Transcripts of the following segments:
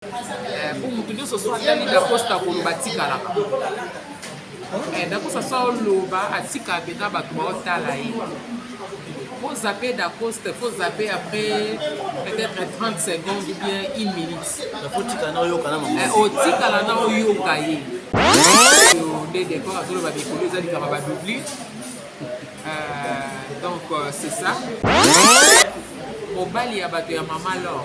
Eh, po moto nyonso so atali dacosta koloba atikalaka eh, dacosta so oloba atikaka mpenza bato baotala ye. Faut zapper dacosta, faut zapper après peut-être 30 secondes ou bien une minute. Otikala na oyoka na mama. Eh, otikala na oyoka ye. Nde décor azoloba mikolo eza likambo ba doublure. Donc c'est ça. Mobali ya bato ya mama Lor.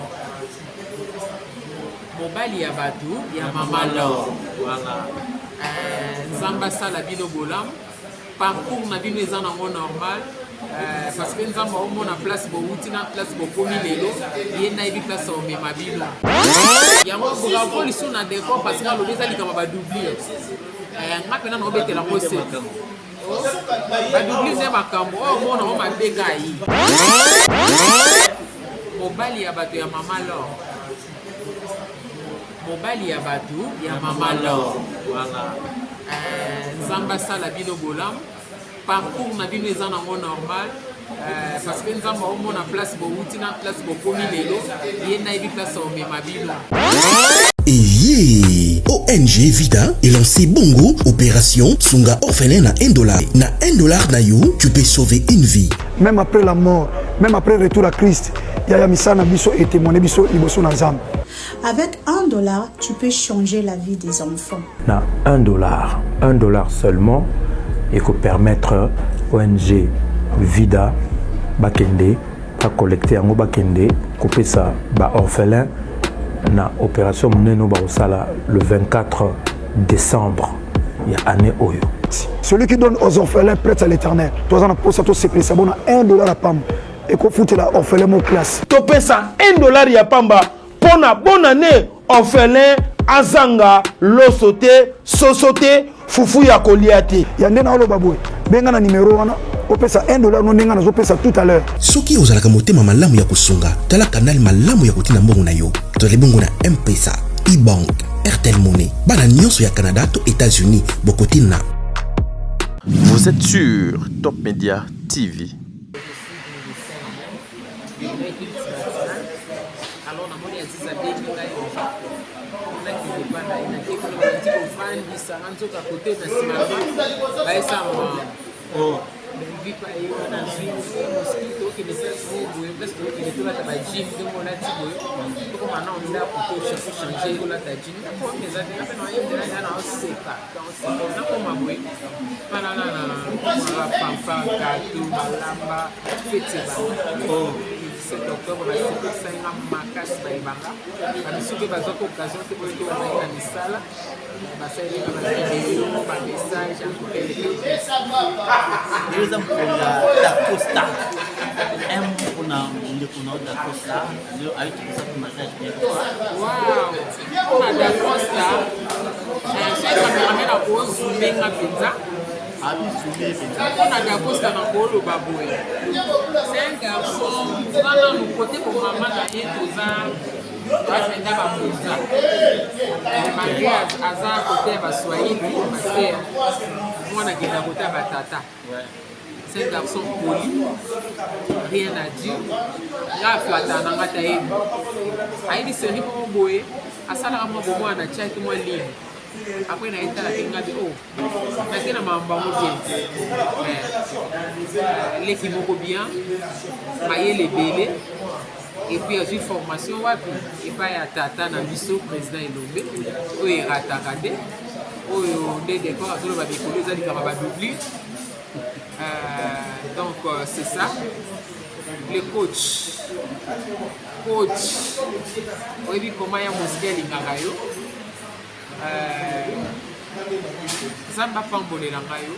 Mobali ya bato ya mama Lor. Voilà. Nzambe asala bino bolamu. Parcours na bino eza nango normal. Parce que Nzambe aomona place bowuti na place bokomi lelo, ye nayebi place omema bino. Yango bravo lisu na décor parce que alobi eza likambo ba doublure. Nga mpena na obetela ngo se. Ba doublure nde makambo oyo omona ngo mabe ka ye. Mobali ya bato ya mama Lor. Mobali ya bato ya mama Lor. Voilà. Nzambe asala bino bolamu. Parcours na bino eza nango normal. Parce que Nzambe aomona place bowuti na place bokomi lelo, ye nayebi place omema bino. Eye ONG Vida est lancé Bongo Opération Sunga Orphelin na 1 dollar. Na 1 dollar na yo, tu peux sauver une vie. Même après la mort, même après retour à Christ, yaya misala na biso etémoigner biso liboso na Nzambe. Avec 1 dollar, tu peux changer la vie des enfants. Na 1 dollar, 1 dollar seulement ekopermettre ONG Vida bakende bacollecte yango, bakende kopesa baorphelin na opération monene oyo bakosala le 24 décembre ya année oyo. Celui qui donne aux orphelins prête à l'Éternel. Toza na posa tosepelisa bona 1 dollar ya pamba ekofutela orphelin mo classe. Topesa 1 dollar ya pamba mpo na bonne année, orphelin azanga loso te, soso te, fufu ya kolia te. Ya nde naoloba boye, benga na numero wana, opesa 1 dollar no ndenge nazopesa tout à l'heure. Soki ozalaka motema malamu ya kosunga, tala canal malamu ya kotina mbongo na yo. Tozali bongo na M-Pesa, e-bank, Airtel Money. Bana nyonso ya Canada to États-Unis bokotina. Vous êtes sur Top Media TV. Alors namoni Aziz abengi ngai nakende epa na ye, nake kuna, babandi kovandisanga, nzoka kote na nsima bayesama Belvi pa ye wana. Azwi moski, tokende place moko boye, place tokende tolata bajean ndenge olati boye, tokoma na ndako tochange olata jean nakomi eza te nape naoyebela na oseka nakoma boye palala na fanfare, gato balamba, feti ebanda 17 octobre. Basepesai nga makasi, bayebanga bamisu mpe bazwaki occasion te boye to bazalaki na misala, basaleli nga bavideo, bamessage en tout cas. Lelo eza mokolo ya Dacosta m mpona ndeko na yo Dacosta. Lelo ayoti kosala mariage bientôt. Wow, mpona Dacosta, soki cameraman akozume nga mpenza. Abizume mpenza. Mpona Dacosta na koloba boye, c'est un garçon nga nanu kote komama na ye, toza mpenza bakonza, malgré aza kote ya baswahili, parce que mwana akenda kote ya batata. C'est un garçon poli, rien à dire. Nga aflata na nga ta yebi, ayebi seri moko boye, asalaka mwa bomwana, atiaki mwa ligne, après na etala te ngabi o nake na makambo yango bien. Leki moko bien, mayele ebele, et puis azwi formation wapi? Epai ya tata na biso président Elombe, oyo erataka te, oyo nde décor azoloba mikolo eza likambo badoublure. Donc c'est ça le coach. Coach, oyebi koma ya mosiki alingaka yo. Nzambe apambolela ngai yo,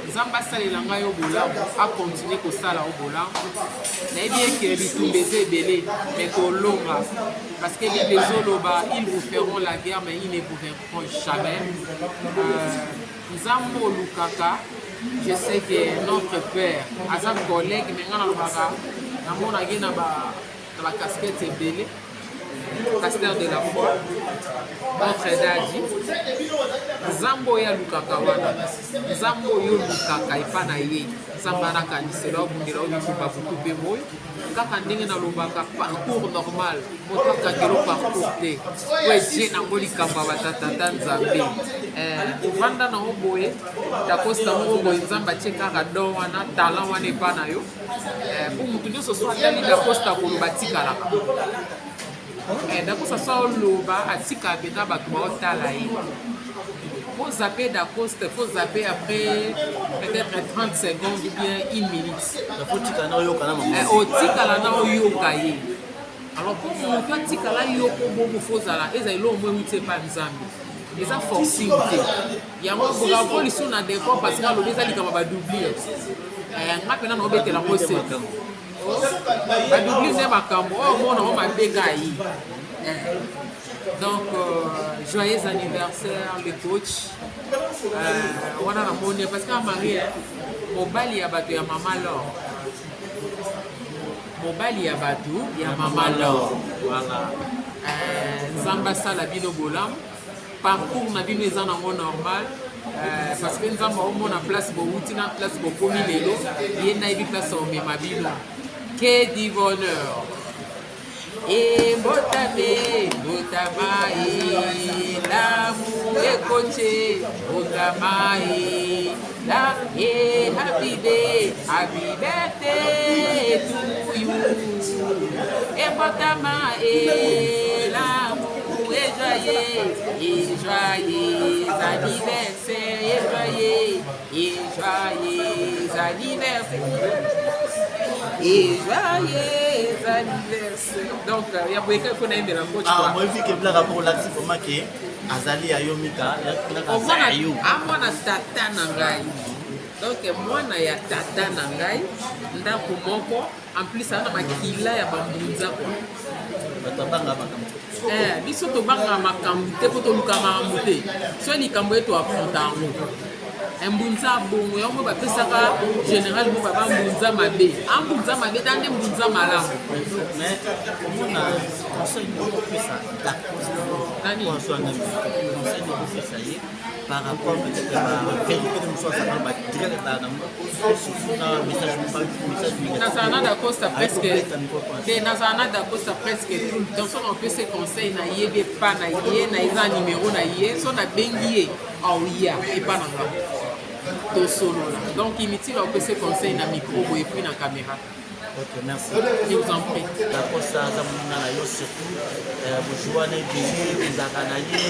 Nzambe asalela ngai yo bolamu, akontinue kosala yo bolamu. Nayebi eke bitumba eza ebele, mais tolonga, parce que Bible ezoloba: "Ils vous feront la guerre, mais ils ne vous vaincront jamais." Nzambe olukaka, je sais que notre père aza collègue, mais ngai nalobaka namonaki na bacasquette ebele. Pasteur de la foi, notre daddy. Nzambe oyo alukaka wana, Nzambe oyo olukaka epa na ye, Nzambe wana akanisela obundela yo bitumba butu mpe moi. Kaka ndenge nalobaka parcours normal, moto akangelo parcours te, po etie nango likambo ya batatata Nzambe. Eh, ovanda nango boye, dakosta moko boye, Nzambe atie kaka don wana, talent wana epa na yo. Eh, po moto nyonso so atali dakosta koloba atikalaka. Eh, dakosta so oloba atika mpenza bato baotala ye. Faut zapper Dacosta, faut zapper après peut-être 30 secondes ou bien une minute. Faut tika na oyoka na mama. Eh, otikala na oyoka ye. Alors po moto atikala yoko bongo faut ozala eza eloko moko euti epa Nzambe. Eza forcing te. Yango bravo lisusu na décor parce que alobi eza likambo ba doublure. Eh, nga mpena na obetela ngo se. Ba doublure nde makambo oyo omona ngo mabe ka ye. Eh. Donc, euh, joyeux anniversaire, le coach. Euh, wana na moni parce que marie mobali ya bato ya mama Lor. Mobali ya bato ya mama Lor. Voilà. Euh, Nzambe asala bino bolamu. Parcours na bino eza nango normal. Euh, parce que Nzambe aomona place bowuti na place bokomi lelo, ye nayebi place omema bino. Que du bonheur. Embotame, mbotama e, l'amour ekoche, mbotama e, la e, happy day, happy birthday to you. Embotama e, l'amour est joyeux, et joyeux anniversaire, et joyeux, et joyeux anniversaire. Et joyeux anniversaire. Donc, il y a beaucoup de gens qui Ah, moi, vu que blague pour l'accès vraiment que azali ya yo mika, ya ya yo. Amwana tata na ngai. Donc mwana ya tata na ngai ndako moko en plus aza na makila ya bambunza kwa. Bato babanga makambo. Eh, biso tobangaka makambo te mpo toluka makambo te so likambo ye toafronta yango mbunza bongo yango bapesaka général mo baba mbunza mabe ambunza mabe ta nde mbunza malamu. Mais omona conseil okopesa Nani? Conseil okopesa ye par rapport peut-être à vérité de mosusu azalaka ba direct na surtout na message message. Nazala na Dacosta presque te, nazala na Dacosta presque tout le temps. So napesi conseil, nayebi epa na ye na eza numéro na ye, so nabengi ye aoya epa na nga tosolola. Donc inutile opesi conseil na micro boye puis na caméra. Ok, merci. Je vous en prie. Dacosta aza moninga na yo, surtout bozwi wana ebele ozalaka na ye.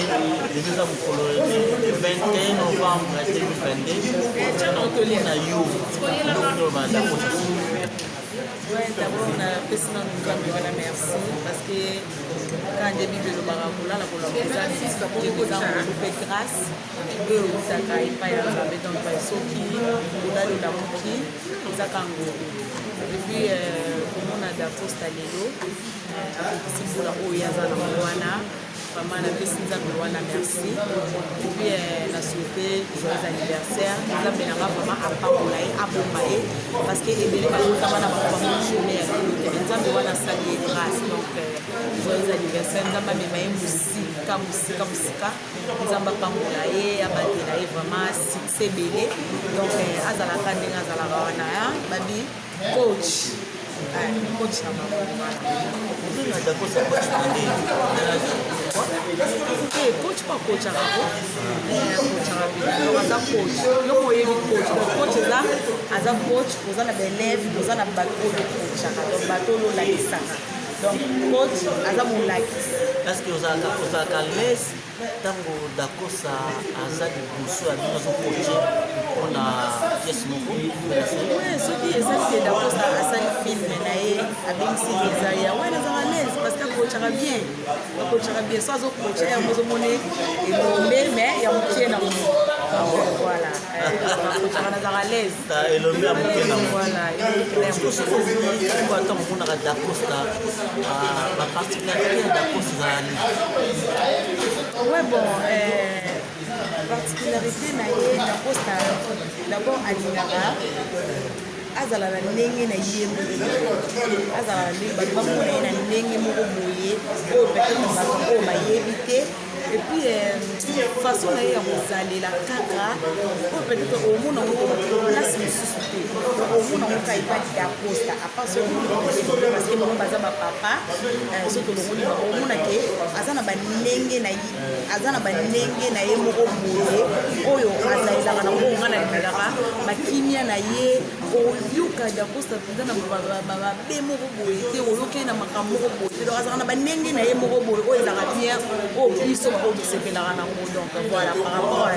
Lelo eza mokolo le 21 novembre 2022 na yo eloko nini oloba na Dacosta? Ouais, d'abord napesi nanu Nzambe wana merci parce que kaka nde Bible elobaka kolala kolaka eza eza ngolu mpe grâce oyo eutaka epai ya Nzambe. Donc soki olali olamuki eza kaka ngolu. Et puis komona Dacosta lelo akokisi mbula oyo aza nango wana, vraiment napesi Nzambe wana merci. Et puis na souhaite joyeux anniversaire. Nzambe nanga vraiment apambola ye, abomba ye, parce que ebele babotama na bango bango journée ya lelo te, mais Nzambe wana asali ye grâce. Donc joyeux anniversaire, Nzambe amema ye mosika mosika mosika, Nzambe apambola ye, abatela ye, vraiment succès ebele. Donc azalaka ndenge azalaka wana, babi coach, coach na bango wana. Obenga Dacosta coach na nde? Te, coach mpo akochaka ko akochaka mpenza. Donc aza coach, yo mo oyebi coach. Donc coach eza aza coach, oza na baélève, oza na bato oyo okochaka, donc bato oyo olakisaka. Donc coach aza molakisi. Est ce que ozalaka l'aise ntango Dacosta aza liboso ya bino azocoache mpona pièce moko? Ouais, soki ezali ke Dacosta asali film na ye, abengisi Ezaya, ouais, nazala l'aise parce que akochaka bien, akochaka bien. So azokocha yango ozomona elombe mais ya mokie na mo. Voilà, akochaka, nazala l'aise. Elombe ya moke na Voilà. Mo ata momonaka Dacosta, baparticularité ya Dacosta ezala nini? Ouais, bon, particularité na ye Dacosta, d'abord alingaka Azala na ndenge na ye moko, azala na ndenge bato bamona ye na ndenge moko boye oyo peut-être bato oyo bayebi te. Et puis façon na ye ya kozalela kaka oyo peut-être omona yango place mosusu te, omona yango kaka epai Dacosta, à part soki parce que bango baza bapapa. Soki tolongoli bango, omona ke aza na bandenge na ye, aza na bandenge na ye moko boye oyo azalelaka nango. Nga nalingaka bakimia na ye. Oyoka Dacosta mpenza na mabe moko boye te, oyoki ye na makambo moko boye te. Donc azalaka na bandenge na ye moko boye oyo ezalaka bien, oyo biso baoyo tosepelaka nango. Donc voilà, par rapport à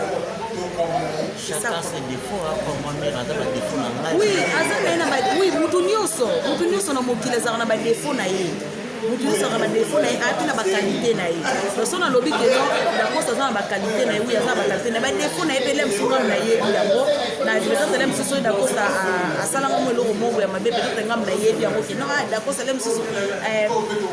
Chacun ses défauts, hein, comme moi, mère, aza ba défaut na ngai. Oui, aza na ye na ba, oui, mutu nyonso na mokili azalaka na badéfaut na ye. Mutu nyonso azalaka na badéfaut na ye, api na baqualité na ye. Donc so nalobi ke non, Dacosta aza na baqualité na ye, oui, aza na baqualité na ye, badéfaut na ye mpe le mosusu ngambo nayebi yango na peut-être le mosusu oyo Dacosta asalanga mo eloko moko ya mabe, peut-être ngambo nayebi yango ke non, ah, Dacosta le mosusu,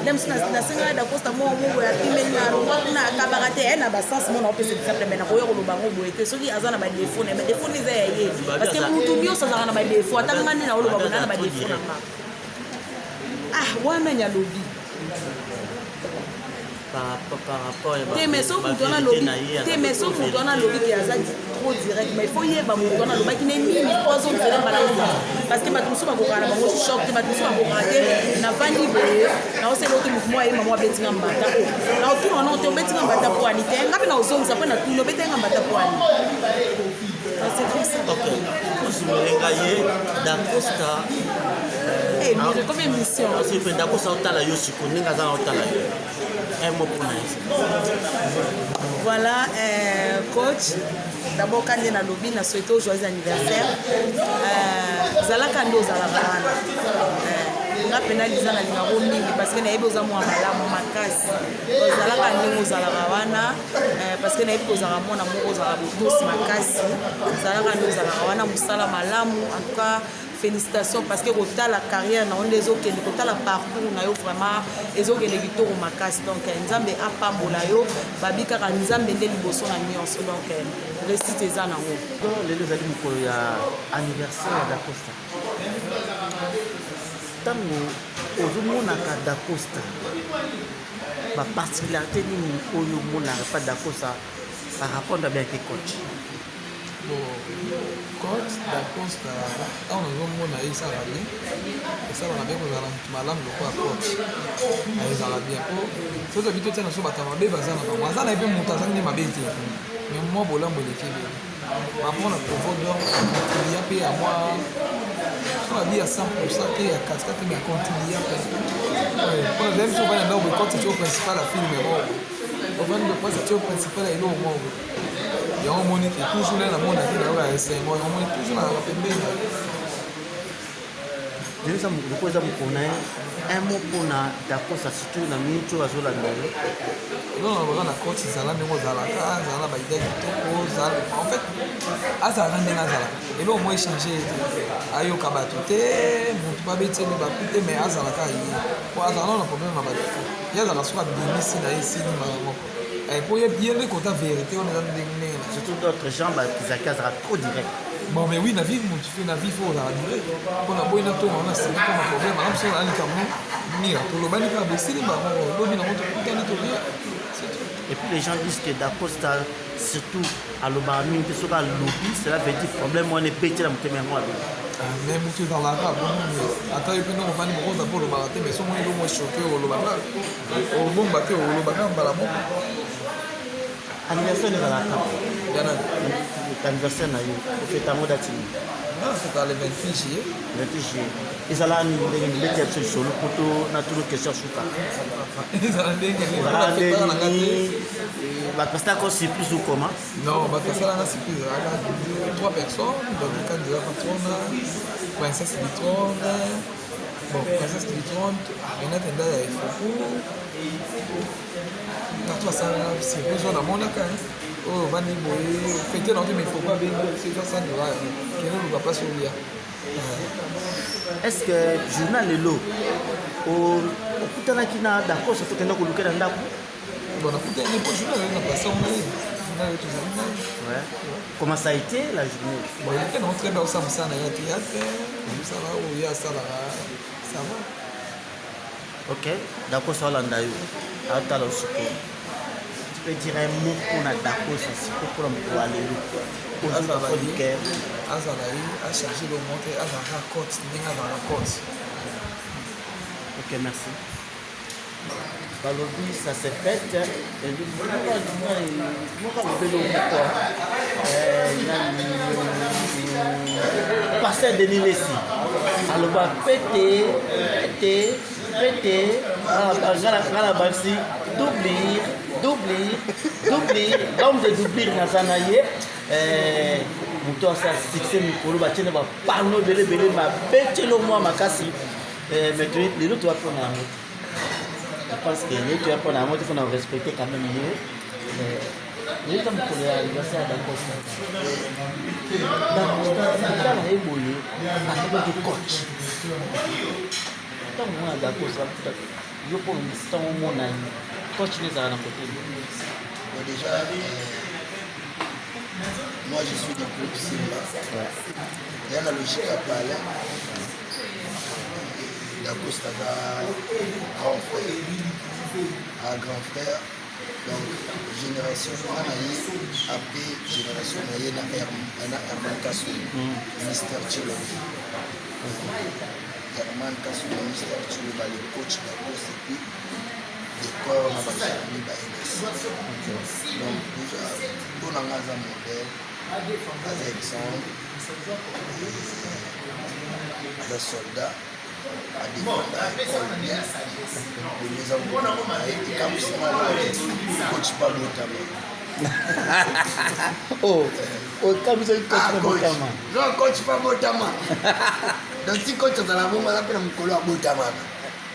le mosusu nasengaka Dacosta moko moko ya pimeli na alongwa kuna, akabaka te na basens mo na opesa exemple. Mais nakoya koloba yango boye te. Soki aza na badéfaut na ye, badéfaut nde eza ya ye, parce que mutu nyonso azalaka na badéfaut. Ata nga nde naoloba bona na badéfaut na nga. Ah, wana ni alobi. Par rapport ya te, mais so moto wana alobi te, mais so moto wana alobi ke aza trop direct, mais il faut yeba moto wana alobaki ne nini po azongela mbala nsima, parce que bato mosusu bakokaka na bango choc te, bato mosusu bakokaka te. Navandi boye, naosala ote motu moko ayema mo abetinga mbata o naotuna wana te, obetinga mbata po ani te? Nga mpe naozongisa mpo natuni, obetinga mbata po ani? C'est comme ça. Ok, ozumelenga ye Dacosta. Eh, mais comme émission. Mpe Dacosta otala yo siko ndenge aza na otala yo, un mot mpona ye. Voilà, coach, d'abord quand nde nalobi na souhaite au joyeux anniversaire. Zalaka nde ozalaka wana. Nga mpena liza nalingako mingi parce que nayebi oza mwa malamu makasi. Ozalaka ndenge ozalaka wana parce que nayebi kozalaka mwana moko ozalaka botosi makasi. Ozalaka nde ozalaka wana, mosala malamu. En tout cas, félicitations, parce que kotala carrière na yo nde ezokende, kotala parcours na yo, vraiment ezokende kitoko makasi. Donc Nzambe apambola yo. Babi kaka Nzambe nde liboso na nyonso, donc réussite eza nango. Lelo ezali mokolo ya anniversaire ya Dacosta. Ntango ozomonaka Dacosta, baparticularité nini oyo omonaka pa Dacosta par rapport na biaki coach? Bon, coach Dacosta, ntango nazomona ye, esalaka bien, esalaka bien kozala motu malamu lokola coach. Ezalaka bien po soki tobi totia na so bato ya mabe baza na bango, aza na ye mpe moto azangi nde mabe te, mais mwa bolamu eleki ebele par rapport na provo. Donc acontribua mpe ya mwa, so nabi ya 100 te, ya katikati, mais acontribua mpe mpona zali biso ovandi na ndako boye. Coach tio principal ya film moko, ovandi boye, tio principal ya eloko moko. Yango omoni ke toujours nde namonaki nayoka ya esengo, yango omoni toujours nazalaka pembeni. Lelo eza mokolo na ye, un mot mpona Dacosta, surtout na minute oyo azolanda yo. Non, baza na coach, ezala ndenge ozalaka, azala na baidée kitoko. En fait, azalaka ndenge azalaka, eloko moko échange ete ayoka bato te, motu babetieli baku te, mais azalaka ye po azalaka nano na problème na bato te. Ye azalaka soki abimisi na ye, esili mbala moko, po ye nde kota vérité wana eza ndenge ndenge. Surtout d'autres gens bakizaki azalaka trop direct. Bon, mais oui, na vie motu fe, na vie faut ozala direct mpona boyi na tonga wana nsima mpona problème wana mosu na likambo mira tolobani kaka bosili mbala moko, lobi nango tokutani, tolia. Et puis les gens disent que Dacosta surtout alobaka mingi te. Soki alobi, cela veut dire problème wana ebeti na motema, yango alobi. Mais motu ezalaka bongo, ata yo mpe ndenge ofandi mokonza mpo olobaka te, mais soki omoni eloko choquer, olobaka, obomba te, olobaka mbala moko. Anniversaire ezalaka Ya nani? Anniversaire na yo, ofeta yango date nini? Nafeta le 28 juillet. 28 juillet ezalaka nini? Ndenge nini? Beti ya biso lisolo po to na tunu question suka. Ezala ndenge Ezalaka ndenge bato basalaka surprise ou comment? Non, bato basalanga surprise ezalaka trois personnes. Donc kandida patrona, Princesse Litrone, bon, Princesse Litrone, Renate Ndaya Efoku, bato basalanga surprise oyo namonaka. Oyo ovandi boye, fete na te, mais faut pas bengi eza 100 $, kende oluka place olia. Est ce que journal lelo okutanaki na Dacosta, tokenda koluka na ndako? Bon, nakutani po journal na pasteur na ye. ngai oyo tozali ngai. Ouais. Comment ça a été la journée? Bon, il était très bien osala mosala na ye ya théâtre, mosala oyo ye asalaka, ça va. Ok, Dacosta olanda yo, atala yo sikoyo. Tu peux dire un mot mpona Dacosta sikoyo mpona mokolo ya lelo? Azala ye, azala ye, acharge lomo te, azalaka cote ndenge azalaka cote. Ok, merci. Balobi ça se fête moko alobeli moko pasteur Denis Lessi aloba pete pete pete nga na bakisi doublir doublir doublir l'homme de doublir naza na ye moto asala succès mikolo batie na bapano ebele ebele mabetelo mwa makasi. Mais lelo toya mpona yango te. Je pense que lelo toya mpona yango te, mpona respecter quand même ye. Lelo eza mokolo ya anniversaire ya Dacosta. Dacosta tala ye boye alobaki coach ntango mwana Dacosta yo mpo ntango omona ye coach ne ezalaka na kote. Bon, déjà, moi je suis du groupe Simba. Ouais. Il y a la logique à parler. Dacosta aza grand frère, un grand frère. Donc génération nga na ye, après génération na ye na Herman Kassou, Mister Chilombo. Herman Kassou na Mister Chilombo, le coach Dacosta et puis décor na bajeremi ba ns. Donc déjà mpo na nga aza modèle, aza exemple, aza soldat, adefenda école bien. Lelo eza mokolo na ye, ekamwisi nga coach pabotama. Oh, okamwisi coach pabotama? Non, coach pabotama. Donc si coach azala bongo, aza mpe na mokolo abotamaka,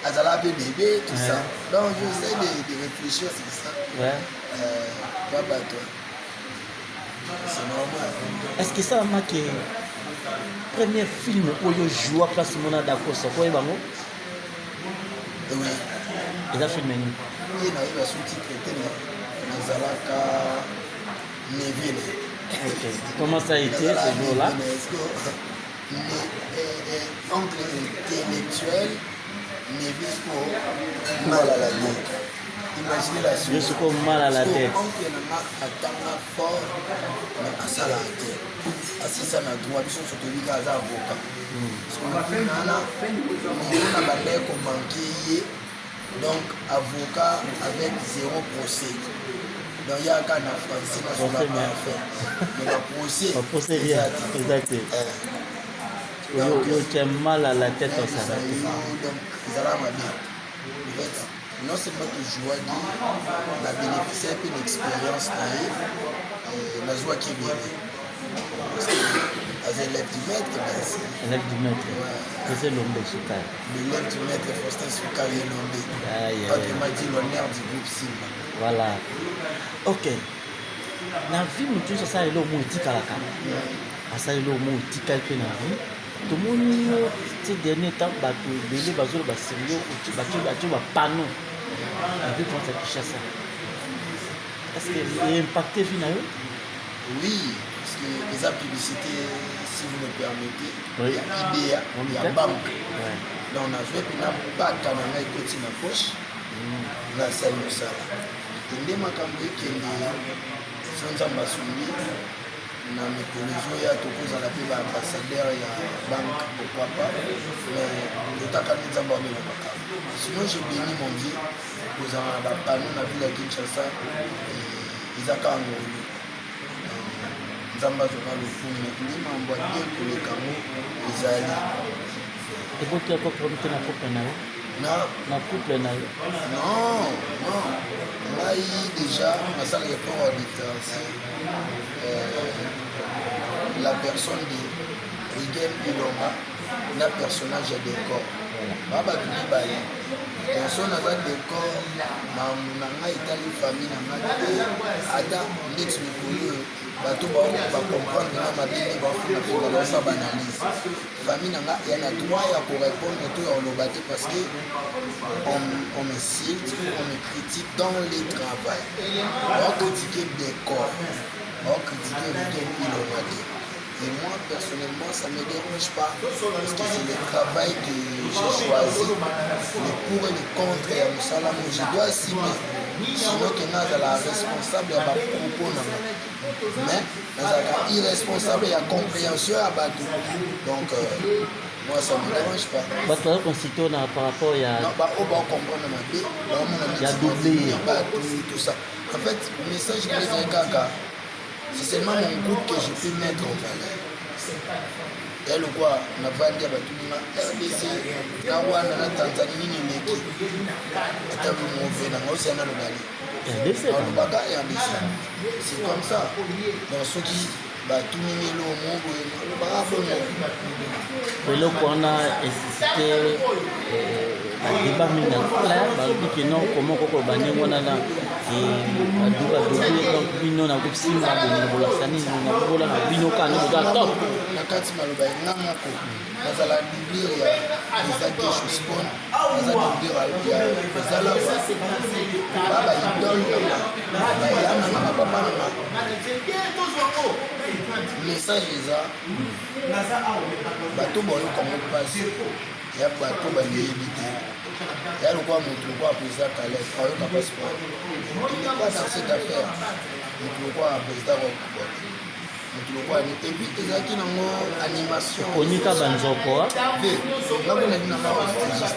azala mpe bébé, tout ça. Donc j'essaie de réfléchir sur ça. Ouais. Toi bato, c'est normal. Est-ce que esalamaki premier film oyo joua place mona Dacosta koyeba yango? Oui. Eza film nini? Ye nayeba sous-titre te, mais nazalaka neveu na ye. Ok. Comment ça a été ce jour-là? Entre intellectuel, neveu, siko mal à la tête. Imaginez la suite. Yo siko mal à la tête. Oncle na nga atanga fort, mais asalaka te. Asisa na droit, biso nyonso toyebi kaka aza avocat. Nana niveau na bandaki komanke ye, donc avocat avec zéro procès. Donc yaka na français nasola parfait, mais baprocès Baprocès rien, eza te. Yo tu as mal à la tête osala te. Donc ezala mabe. En fait, non seulement tozwaki na bénéficier mpe na expérience na ye, nazwaki ebele parce que aza élève du maître, bien sûr. Élève du maître José Lombe Sukari. L'élève du maître Faustin Sukari Elombe. Aïe, aïe. Autrement dit, l'honneur du groupe Simba. Voilà, ok. Na vie moto nyonso asala eloko moko etikalaka, asala eloko moko etikali mpe na vie. Tomoni yo ces dernier temps, bato ebele bazoloba sur yo, batie bapano na ville province ya Kinshasa. Est ce que impacté vie na yo? Oui, parce que eza publicité, si vous me permettez. Oui. Ya IBA, ya banque. Ouais. Donc nazwi mpena mpaka na ngai ekoti na poche, nasali mosala ende makambo ekende. So Nzambe asungi na mikolo ezoya, tokozala mpe baambassadeur ya banque, pourquoi pas. Mais totakani Nzambe amema makambo. Sinon je bénis mon Dieu kozala na bapano na ville ya Kinshasa, eza kaka ngolu. Nzambe azwaka lokumu nde mambo ya bien koleka ngo ezali. Eboti yako problème te na couple na yo? Na Na couple na yo? Non, non, ngai déjà nasalaka effort ya différencier la personne de Rigen Ilonga na personnage ya décor. Baa bato mibale. Personne aza décor, makambo na ngai etali famille na ngai te. Ata ndeti mikolo oyo. Bato bacomprendre nga mabe nde bafingafinga, baosala baanalyse. Famille na nga ya na droit ya korépondre to ya koloba te, parce que on m'insulte, on me critique dans les travail. Baocritique décor, baocritique Rigen Ilonga te. Et moi, personnellement, ça ne me dérange pas, parce que c'est le travail que j'ai choisi. Le pour et le contre ya mosala mo, je dois assumer. Sinon, que nazala responsable ya bapropos na nga. Mais nazalaka irresponsable ya compréhension ya bato. Donc, moi, ça me dérange pas. Bato baza consulter na par rapport ya Non, baoyo baocomprendre mabe, baomona Ya doublé. Bato, tout ça. En fait, message na ezali kaka, c'est seulement mon groupe que je peux mettre en valeur. Ya lokwa navandi ya batuninga RDC na Rwanda na Tanzanie, nini eleki? Ata move nanga osia nalobali. RDC. Alobaka RDC, c'est comme ça. Donc soki batuningi eloko moko boye, nalobaka bongo. Eloko wana esuscité badébat mingi na toile. Balobi ke non, comment okokoloba ndenge wana na badu badobe? Donc bino na groupe Simba, bolinga bolakisa nini? Bolinga bobola na bino kaka nde boza top? Na kati maloba nga moko, nazala doublure ya eza Gesho Spon, naza doublure ya eza Lava, ba baidole nanga, baya nanga, bapapa nanga. Message eza, bato bayokango mpasi ya bato bayebi te. Ya lokwa moto lokwa président Caleb ayoka mpasi po il n'est pas dans cette affaire. Moto lokwa président, moto lokwa ni, et puis ezalaki nango animation. Onika banzoko. Te.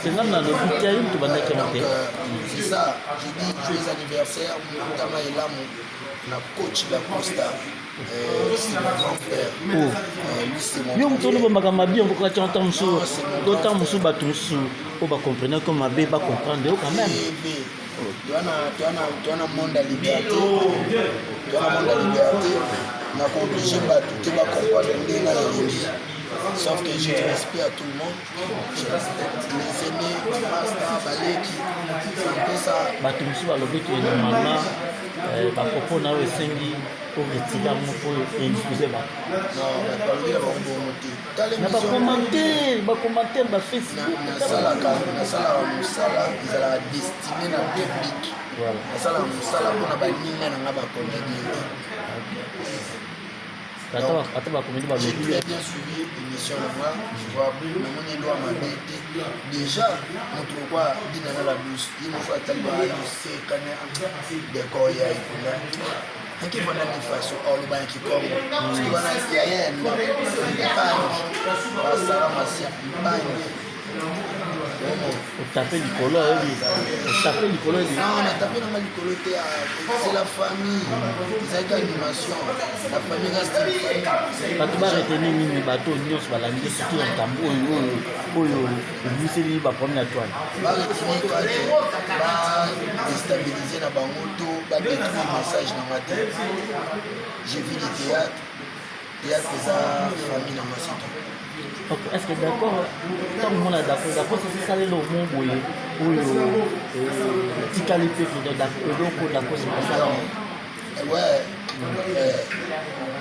Nga nalobi te, ayi moto bandaki yango te. Donc c'est ça, je dis joyeux anniversaire, motama elamu na coach Dacosta. C'est mon grand frère. Oh. Lui, c'est mon Yo moto oloba makambo mabe yango kaka tia ntango mosusu to ntango mosusu, bato mosusu oyo bacomprendre ko mabe, bacomprendre yo quand même. Towana monde ya liberté, towana monde ya liberté. Nakooblige bato te bacomprendre ndenge nalingi, sauf que je respect à tout le monde, je respecte les aînés, master, baleki, c'est un peu ça. Bato mosusu balobi ke normalement bapropos na oyo esengi oretire yango mpo indispose bato. Non, bato balobi na bango bongo te. Tala Na bacommentaire, bacommentaire, bafacebook. Nasalaka mosala ezalaka destiné na public. Nasalaka mosala mpona baninga na nga bacomédien te. Ata bacomédie J'ai balobi. très bien suivi émission na nga, je vois, namoni eloko mabe te. Déjà moto lokwa bina na la douce, ye moko atali baanosekane décor ya ekuna anki vanda ni façon oloba ya kikongo, soki wana yaya ya ndako mpangi basala masia mpangi. Otape likolo, oyebi, otape likolo, oyebi. Non, natape nanga likolo te. C'est la famille, ezalaki animation, la famille reste une famille. Bato baretenir nini? Bato nyonso balandi, surtout na likambo oyo oyo obimiseli baproblème na toile. Baretenir kaka badéstabiliser na bango to badétruire message nanga te. J'ai vu du théâtre, théâtre eza famille nanga, c'est tout. Ok, est ce que d'accord, ntango mona d'accord, d'accord, soki esala eloko mo boye oyo etikali mpe eloko d'accord osala? Ouais.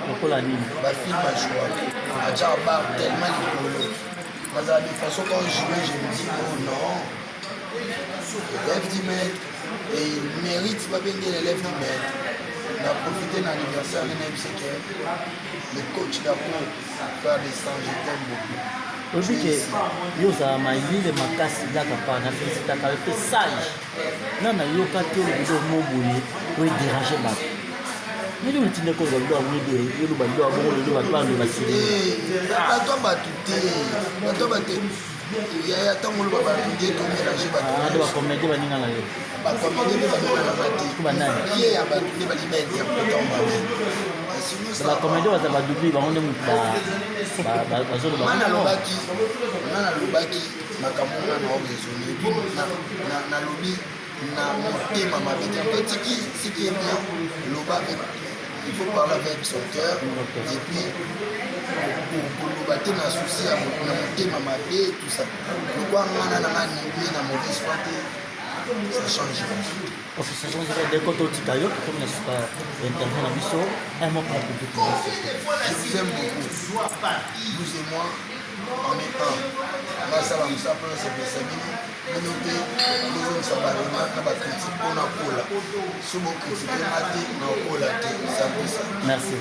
Lokola nini? Bafilm ajouaka, atiaka bar tellement likolo. Nazala de façon, quand je joue, je me dis : « Oh non, élève du maître, et il mérite babenge l'élève du maître. » Na profité na anniversaire nde nayebisa ke le coach Dako, frère de sang, je t'aime beaucoup. Oyebi ke yo ozala mayele makasi kaka pa na félicitaka yo mpe sage nga nayoka te olobi mo boye oyo edérange bato. Nini otinda koloba bilo yango ede yoloba bilo ya bongo lelo bato bando basili? Bato ya bato te, bato ya bato yaya. Ntango oloba bato nde tomélange bato. Ado bacomédie baninga na yo. Bacomédie nde baninga te. Banani? Ye ya bato nde balingi bainterpréter mabe. Bacomédie baza badouble, bango nde motu bazoloba. Nga nalobaki, nga nalobaki makambo nga na oraisonne, et puis nalobi na motema mabe te. En fait, ce qui est bien, loba avec, il faut parler avec son cœur, et puis koloba te na souci ya na motema mabe, tout ça. Lokwa ngana na nga ni na mauvaise foi te. Ça change. Ok, ça change. Dès que totika yo, tokomi na suka interview na biso, un mot pour le public. Je vous aime beaucoup. Vous et moi, on est un. Nasala mosala mpona sepelisa bino. Bino mpe bozongisa baremarque na bacritique mpona kola. So bokritike nga te, na okola te. Sampesa. Merci.